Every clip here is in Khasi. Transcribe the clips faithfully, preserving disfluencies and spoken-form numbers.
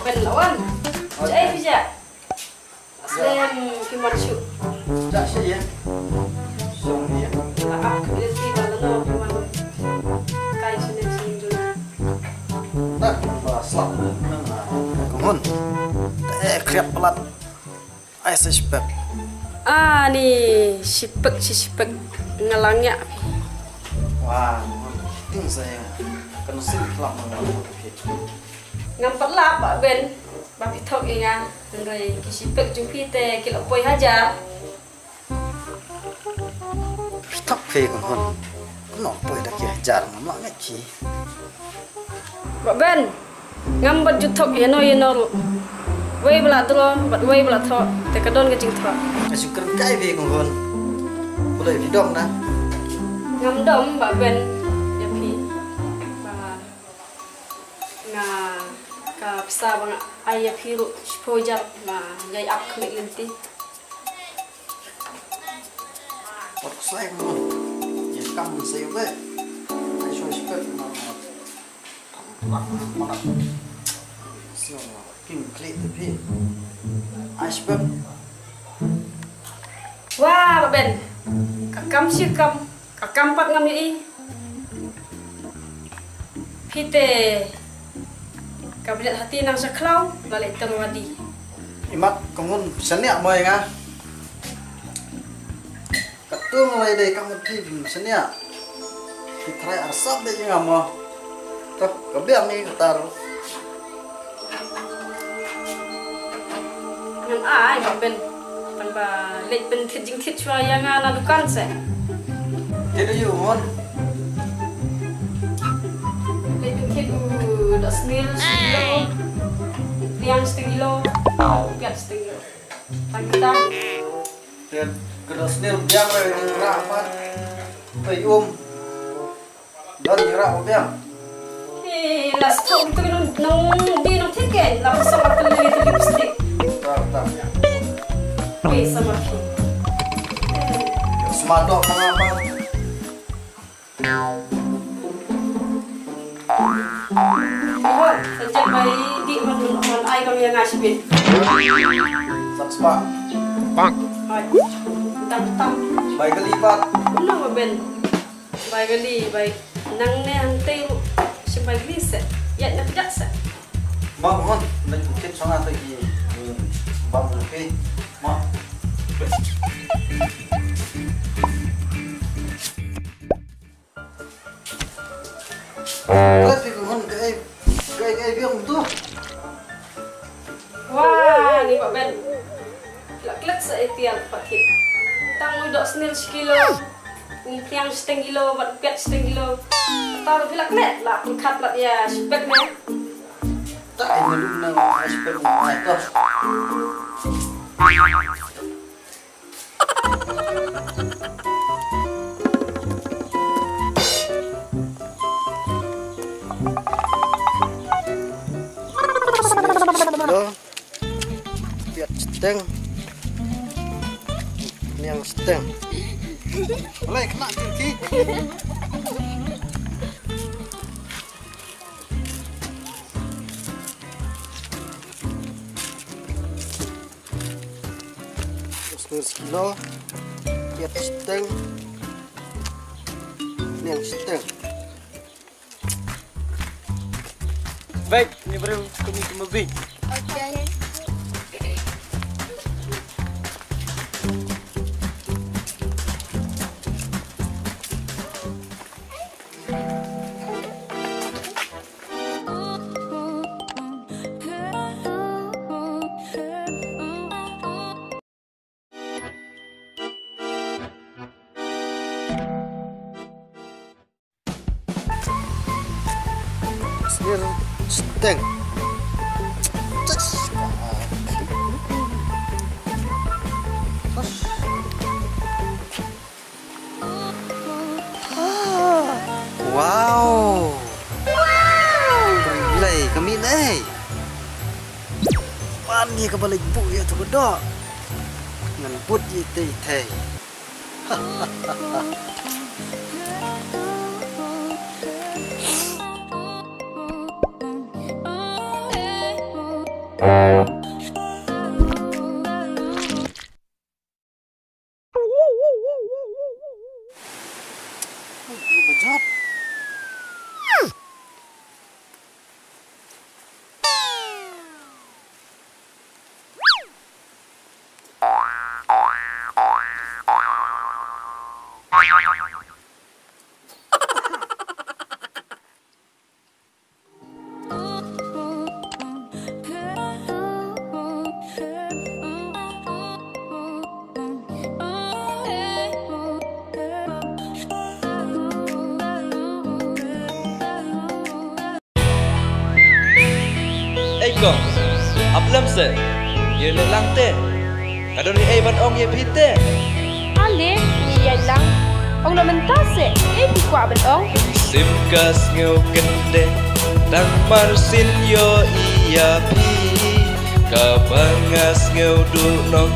Pen lawan. Jai phi ja. Slem phi mon shu. Ja shu ya. Song ya. La ap ka beli phi ba la no phi mon. Kai shu ne shu jun. Tak ba slap nang. Kumun. Eh, kriap pelat. Ai sa shipek. Ah, ni shipek shi shipek nga lang ya. Wah, ting sa ya. Kan sing kelam nang. Ngam pat lap ba Ben ba phi thok ïa nga. Hynrei ki shipek jong phi te ki la poi hajar. Phi thok phi kon hon. Nong poi da ki hajar ngam lah ngai ki. Ba Ben, ngam bat ju thok ïa no ïa no ruh. Wei ba la tro, bat wei ba la thok, te ka don ka jingthok. Ka shu kren kai phi kon hon. Pulai phi dom na. Ngam dom ba Ben ïa phi. Ba nga ka pisa ba nga ai ïa phi ruh shiphew hajar ba nga ïai ap khmih lynti. Wat ksai mo. Ïa kam ksai be. Ai shoi shpet mo. Lak mo lak. Sio mo. Kim klik te phi. Ai shpet. Wah, ba Ben. Ka kam shi kam. Ka kam pat ngam ïohi. Phi te ka bniat hati nang sha khlaw la leh tang wadi. Imat ka ngun shaniah mo ïa nga. Ka tung lai dei ka mut phi shaniah. Phi trai arsap dei ïa nga mo. Ka ka biang ni ka tar. Ngan ai ba Ben. Tang ba leit pynthit jingthit shuwa ïa nga na dukan se. Thit ïa u mon. Leit pynthit u da snil sting kilo. Piang sting kilo. Piat sting kilo. Tang kita. Thit ka da snil piang re ra pat. Pei um. Don ïa ra biang. Hi, la stok tu nong nong di nong thik ke la pasok tu li tu lipstick. Ta ta. Wei sama ki. Smadok mengapa? Hoi, sejak bai di man man ai kami yang ngasih bin. Sat spa. Hai. Tang tang. Bai kali pat. Nang ben. Bai kali bai nang ne hangtei ruh. Shem bai kali se. Ïa na pijak se. Bang hon, na kit sanga ta ki. Bang ke. Ma. Ka ti ko hon kai kai kai biang tu. Wah, ni ba ben. La klet sa etial paket. Tang u dok snil sekilo. Umpiang seteng kilo, bat piat seteng kilo. Tahu pila klet la pengkat lat ya spek ne. Tak ini dulu nang spek ne. Piat seteng. Niang seteng. Boleh kena kaki. Terus sekilo, piat seteng, niang seteng. Baik, ini baru kami ke movie. Oke. Stil sting. Wow. Blei ka mih nei. Pan ïa kaba leit buh ïa tu ka doh. Ngan bud ïa tei tei. Ei kong, ap lem se. Ïa leh lang te. Ka don ei ban ong ïa phi te. Ale, ngi ïaid lang. Ong noh mynta se, ei phi kwah ban ong. Sim ka sngew kyndit, tang mar sien ïohi ïa phi. Kaba nga sngew duh noh,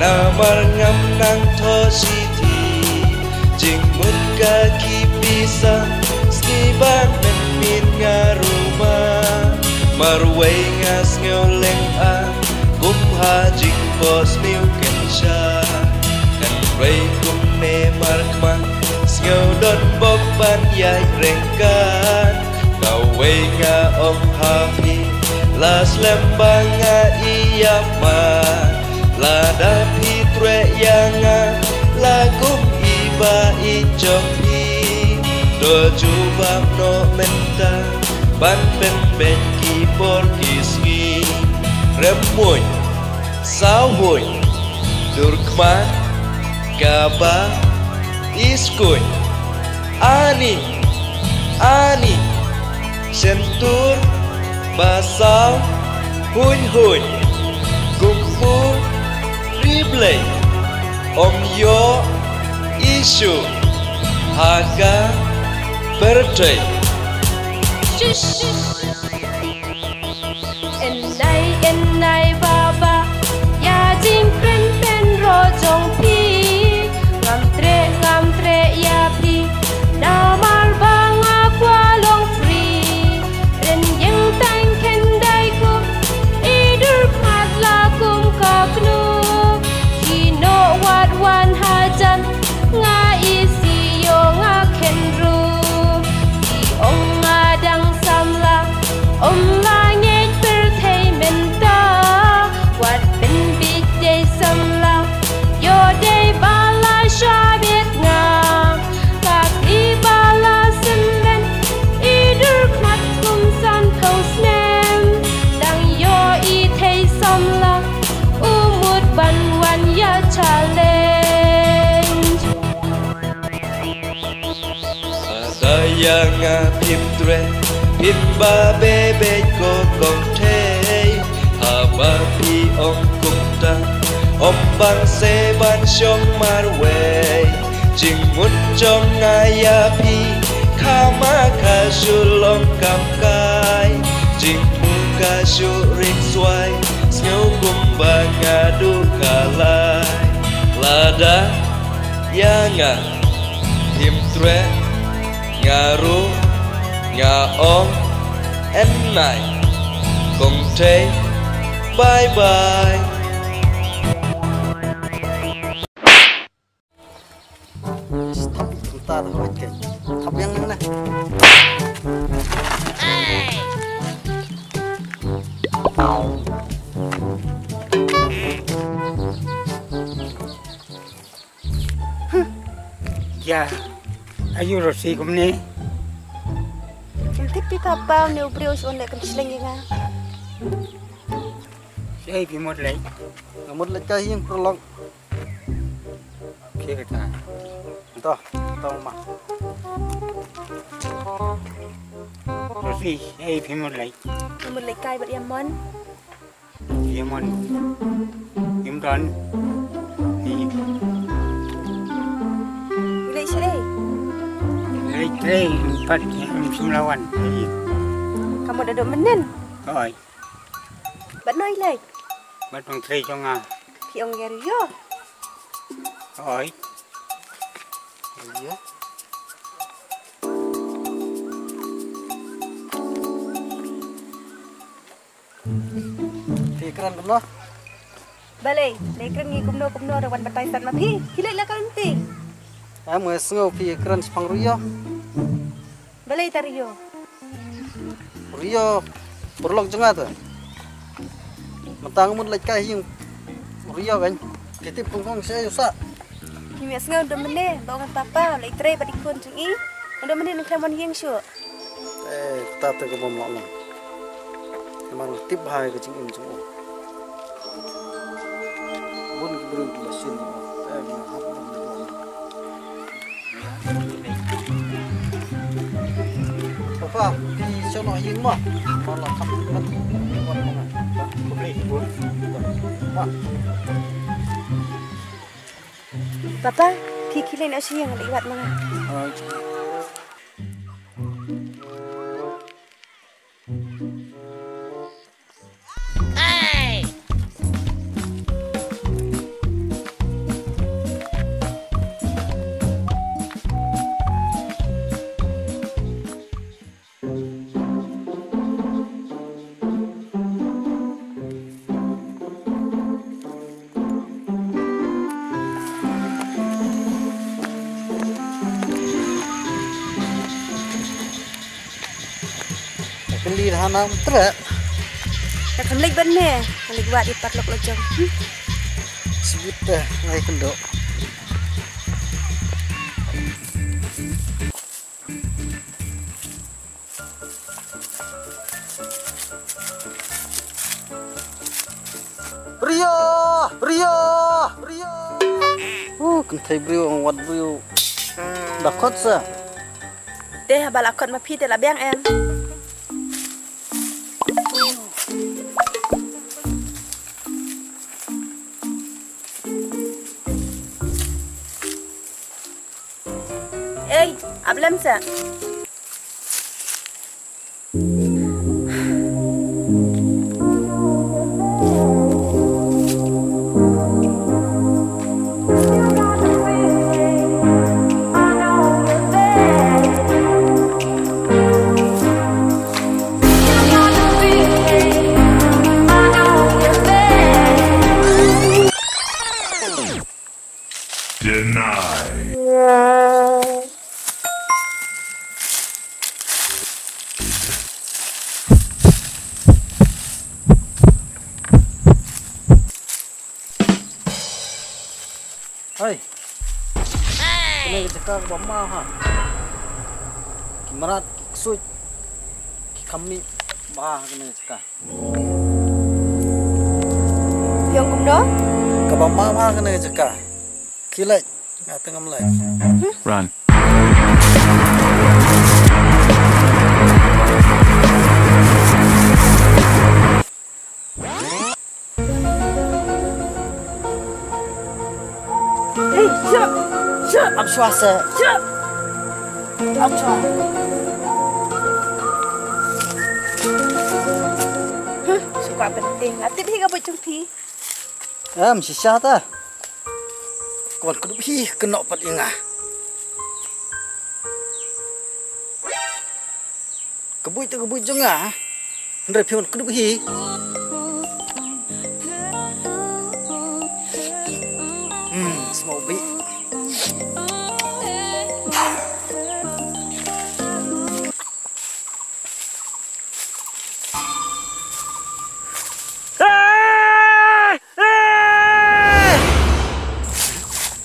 namar ngam nang thoh shithi. Jingmut ka ki pisa, sngi ba mynmiet nga ruma. Marwei nga sngew lynga, kum ha jingphoh sniew kynsha. Hynrei kumne markhmat, sngew don bok ban ïaid ryngkat. Kawei nga ong ha phi, la slem ba nga ïap ma. Lada phi treh ïa nga, la kum i ba i jong phi. To jubab noh mynta, ban pynbeit ki por ki sngi. Rem muid, saw huid, dur khmat, kaba, i skuid. Ani, ani, shentur, basaw, huid huid, kungfu, riblei, ym ïoh, issue, ha ka, pyrthei. Yn nai, yn nai baba, ïa jingkren pynro jong phi. Ngam treh, ngam treh ïa phi, namar ba nga kwah long free. Rynïeng tang khyndai kum, i dur khmat la kum ka knu. Ki noh wat wan hajan, nga isih ïoh nga kynruh. Ki ong nga dang samla, ym la ngeit pyrthei mynta. Wat pynbeit dei samla, ïoh dei ba la shah beit nga. Ka kli ba la symmen, i dur khmat kum sanphew snem. Dang ïoh i thei samla, u mut ban wan ïa challenge. Lada ïa nga phim treh, phim ba bebeit ko kong thei. Haba phi ong kumta, ym bang se ban shong marwei. Jingmut jong nga ïa phi, kham ma kha shu long kam kai. Jingmut kha shu ring swai, sngew kumba nga duh ka lai. Lada ïa nga phim treh, nga ruh, nga ong, yn nai, kong thei, bye bye. Stop, kumta dah, okay. Thap ïa nga na. Ïa, aïu Rosi kumne? Phim tip phi kaba une u briew u shym leh kynshleng ïa nga. Shaei phi mut leit? Nga mut leit ka ïing paralok. Khie kata. To, to ma. Rosi, shaei phi mut leit? Phi mut leit kai bad ïa mon. Ïa mon. Im don. Ïa. Ngi leit shaei? Ngi leit trei, em pat, em shym la wan. Ïa. Ka mut da dok mynnin? Hooid. Bad no i leit? Bad nongtrei jong nga. Phi ong ïa ruh ïa. Hooid. Ïa. Phi kren kumno? Balei, lei kren ngi kumno kumno, da wan batai sat ma phi. Khie leit la ka lynti. Em, nga sngew phi kren shaphang Rio. Balei ta Rio? Rio, paralok jong nga te. Mynta nga mut leit kai ha ïing Rio kan. Ki tip kong kong sha ïoh sa. Ki mih sngew dum mane, ba ngan papa, leit trei bad i khun jong i. Dum mane nang khlem wan ïing shuh. Eh, kata te ka bym lah long. Namar tip bha ïa ka jingim jong u. Bun ki briew ki la shin ïa u. Eh, nga hap ban leit wan. Papa, phi shu noh ïing mo. Papa, la kham ban wan mo nga. Papa, phi khie leit noh sha ïing, leit wad mo nga. Ka kali da hana mtre. Ka kam lek ban ne, ka lek wad i paralok la jong. Sibit te ngai kendo. Rio, Rio, Rio. Oh, kynthei briew, ang wad briew. Da khot sa. Te haba la khot ma phi te la biang em. Ei, ap lem sa. Deny. Hei. Kane ka jaka kaba ma ha. Ki mrad, ki ksuid, ki kham mih ba ha kane ka jaka. Phi ong kumno? Kaba ma ma kane ka jaka. Khie leit, nga te ngam leit. Run. Ei, shuh! Shuh! Ap shuwa sa. Shuh! Ap shuwa. Huh, shu kwah pynthei. Nga tip hi ka buit jong phi. Em, shisha ta. Ka wan kdup hi, kynnoh pat ïa nga. Ka buit te ka buit jong nga. Hynrei phi wan kdup hi. Hmm, smoke bih.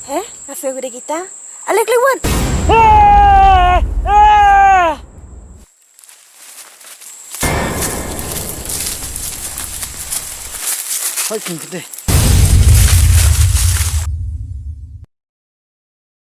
He? Nga feel ka dei kita. Alek lewat. Hai, king gede.